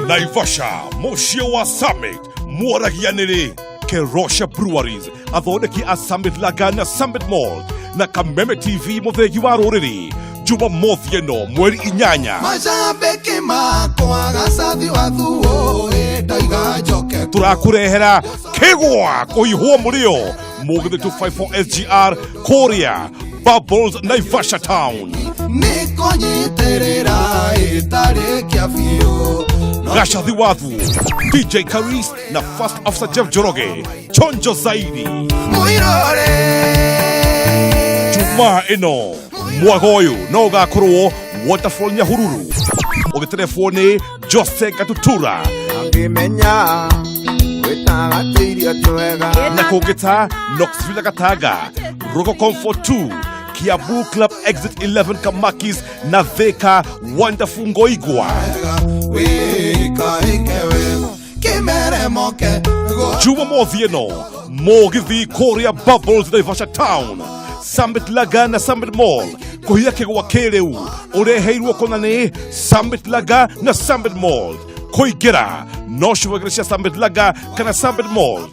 Naivasha, mũciĩ wa Summit, mworagia nĩrĩ Kerosha Breweries, athondeki a Summit Lager na Summit Malt na Kameme TV, mũthegi wa rũrĩrĩ, Jumamothi ĩno mweri 8. Macambĩki makwa gacathi wa thuo ndoiga njoke. Tũrakũrehera kĩgwa kũihwo mũrĩo mũgĩthĩ 254 SGR kũrĩa Bubbles, Naivasha Town. Nĩ kũnyitĩrĩra ĩtarĩ kĩa biũ. Gacathi Wathu, DJ Karis na First Officer Jeff Njoroge, chonjo zaidi. Mũirore. Jumaa ĩno mwaga ũyũ no ũgakorwo Waterfall Nyahururu, ũgĩterebwo nĩ Jose Gatutura. Angĩmenya wĩtaga tũirio twega. Na kũngĩ ta Knoxville, Gatanga, Rogo Comfort 2, Kiambu Club Exit 11, Kamakis na Thika Wonderful Ngoigwa. Wĩkaike wega kĩmeremoke. Jumamothi ĩno mũgithi kũrĩa Bubbles, Naivasha Town, Summit Lager na Summit Mall kũhia kĩgwa kĩrĩu ũreheirwo kũna nĩ Summit Lager na Summit Mall. Kũingĩra no cũagĩrĩ cia Summit Lager kana Summit Mall.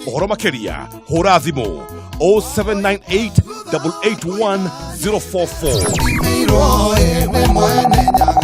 Ũhoro makĩria hũra thimũ 0798 881 044. Ĩirwo nĩ mwene Nyaga.